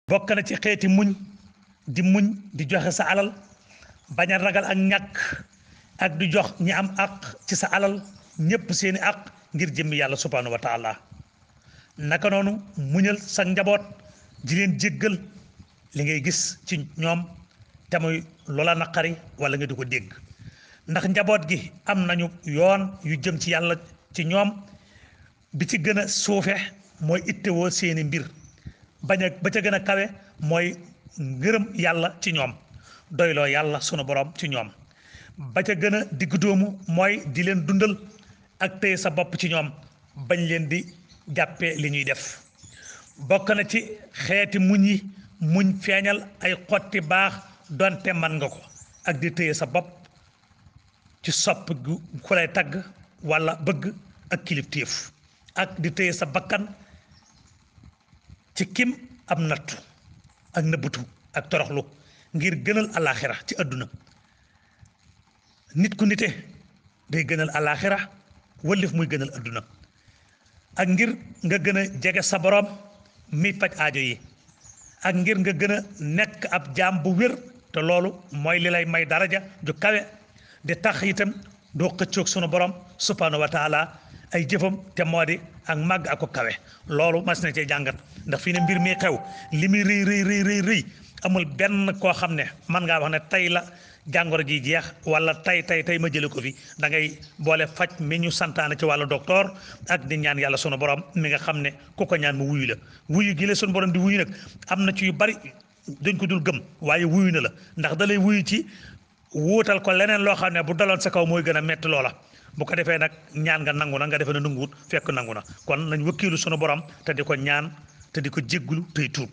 bokk na ci xeeti muñ di joxe sa alal bañ a ragal ak ñàkk ak di jox ñi am àq ci sa alal ñëpp seeni àq ngir jëmmi yàlla subhanahu wa taala naka noonu muñal sa njaboot di leen jéggal li ngay gis ci ñoom te muy loola naqari wala nga di ko dégg ndax njaboot gi am nañu yoon yu jëm ci yàlla ci ñoom bi ci gën a suufe mooy ittewoo seeni mbir ba ca gën a kawe mooy ngërëm yàlla ci ñoom doyloo yàlla sunu borom ci ñoom ba ca gën a digg doomu mooy di leen dundal ak téye sa bopp ci ñoom bañ leen di jàppee li ñuy def bokk na ci xeeti muñ yi muñ feeñal ay xotti baax donte man nga ko ak di téye sa bopp ci sopp gu ku lay tagg wala bëgg ak kilifteef ak di téye sa bakkan ci kim am nattu ak nëbbutu ak toroxlu ngir gënal alaxira ci àdduna nit ku nite day gënal alaxira wëllif muy gënal àdduna ak ngir nga gën a jege sa borom mi faj aajo yi ak ngir nga gën a nekk ab jaam bu wér te loolu mooy li lay may daraja ju kawe di tax itam doo xëccoog sunu borom subhanahu wa taala ay jëfam te moo di ak màgg ak ko kawe loolu mas na cee jàngat ndax fii ne mbir mi xew li muy rëy amul benn koo xam ne man ngaa wax ne tey la jàngoro ji jeex wala tey ma jële ko fi da ngay boole faj mi ñu santaane ci wàllu docteur ak di ñaan yàlla sunu borom mi nga xam ne ku ko ñaan mu wuyu la wuyu gi la sunu borom di wuyu nag am na ci yu bari dañ ko dul gëm waaye wuyu na la ndax da lay wuyu ci wuutal ko leneen loo xam ne bu daloon sa kaw mooy gën a metti loola bu ko defee nag ñaan nga nangu na nga defee ne nanguwut fekk nangu na kon nañ wëkkiilu sunu borom te di ko ñaan te di ko jéggulu tey tuub